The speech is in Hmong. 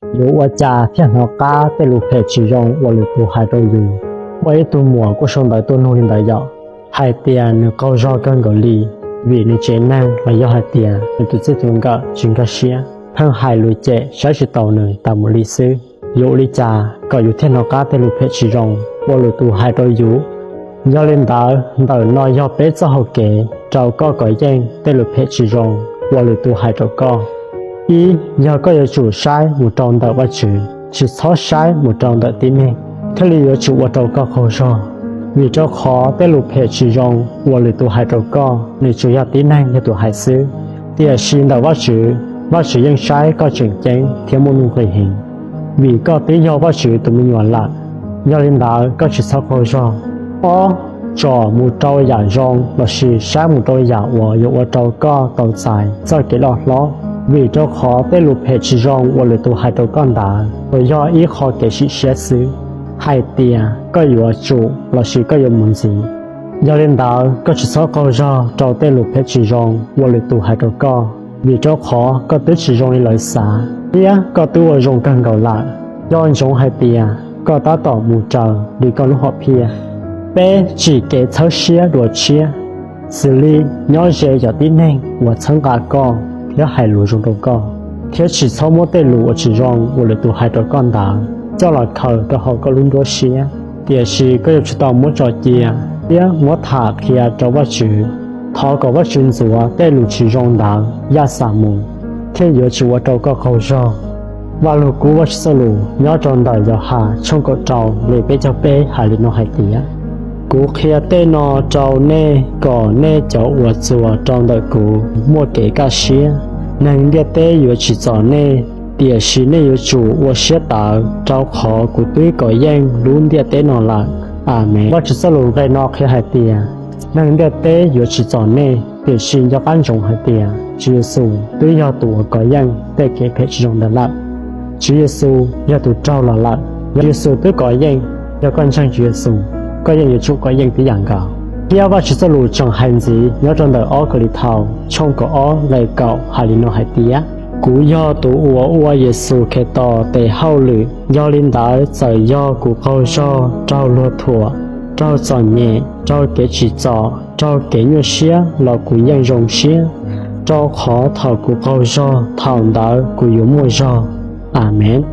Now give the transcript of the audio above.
Yuav ua cas thiaj hnov qab tej lus phem tsis zoo uas lwm tus hais rau yus? Muaj ib tug muam kuj sau ntawv tuaj nug li ntawd yom, hais tias nws qaug zog kawg nkaus li, vim nws tsev neeg los yog hais tias nws tus txij tus nkawm tsis nkag siab, pheej hais lus cem saib tsis taus nws tas mus li xwb. Yuav ua li cas kom yus thiaj hnov qab tej lus phem tsis zoo uas lwm tus hais rau yus? Yog li ntawd, ntawm no yog peb txoj hau kev rau koj kov yeej tej lus phem tsis zoo uas lwm tus hais rau koj. Ib, yog koj yuav tsum saib mus rau ntawm Vajtswv, tsis txhob saib mus rau ntawm tib neeg, thiaj li yuav tsum ua rau koj qaug zog. Vim rau qhov tej lus phem tsis zoo uas lwm tus hais rau koj, nws tsuas yog tib neeg yog tus hais xwb, tiam sis ntawm Vajtswv, Vajtswv yeej saib koj tseem ceeb thiab muaj nuj nqis heev, vim koj twb yog Vajtswv tus me nyuam lawm. Yog li ntawd, koj tsis txhob qaug zog. Ob, tsom mus rau yam zoo lossis saib mus rau yam uas yuav ua rau koj tau txais txoj kev loj hlob, vim rau qhov tej lus phem tsis zoo uas lwm tus hais rau koj ntawd tsuas yog ib qho kev sim siab xwb, hais tias koj yuav tsum lossis koj yuav mus ntxiv. Yog li ntawd, koj tsis txhob qaug zog rau tej lus phem tsis zoo uas lwm tus hais rau koj, vim rau qhov koj twb tsis zoo li lawv xav, thiab koj twb ua zoo kawg nkaus lawm. Nco ntsoov hais tias koj tab tom mus raws li koj lub hom phiaj. Peb, tsim kev txhawb siab dua tshiab, xws li nyob ze cov tib neeg uas txhawb nqa koj thiab hais lus zoo rau koj, thiab tsis txhob muab tej lus uas tsis zoo uas lwm tus hais rau koj ntawd coj los khaws rau hauv koj lub nruab siab, tiam sis koj yuav tsum tau muab tso cia thiab muab tham qhia rau Vajtswv. Thov kom Vajtswv ntxuav tej lus tsis zoo ntawd yaj xam mus, thiaj yuav tsis ua rau koj qaug zog. Vaj Lug Kub Vajtswv txoj lus nyob rau ntawm Yauhas tshooj kaum rau, li peb caug peb hais li no hais tias, Kuv qhia tej no rau nej kom nej cov uas txuas rau ntawm kuv muaj kev kaj siab. Neeg ntiaj teb yuav tsim txom nej, tiam sis nej yuav tsum ua siab tawv, rau qhov kuv twb kov yeej lub ntiaj teb no lawm. Amees. Vajtswv txoj lus nqe no qhia hais tias, neeg ntiaj teb yuav tsim txom nej, tiam sis nco qab ntsoov hais tias Tswv Yexus twb yog tus uas kov yeej tej kev phem tsis zoo ntawd lawm. Tswv Yexus yog tus raug los lawm, yog Yexus twb kov yeej. Yog koj ntseeg Tswv Yexus, koj yeej yuav tsum kov yeej tib yam nkaus. Thiab Vajtswv txoj lus tseem hais ntxiv nyob rau ntawm ob Kawm Lis Thaus tshooj kaum ob nqe kaum hais li no hais tias, Kuv yog tus uas ua Yexus Khetos tes hauj lwm, yog li ntawd txawm yog kuv qaug zog, raug luag thuam, raug txom nyem, raug kev tsim txom, raug kev nyuaj siab los kuv yeej zoo siab, rau qhov thaum kuv qaug zog, thaum ntawd kuv yuav muaj zog. Amees.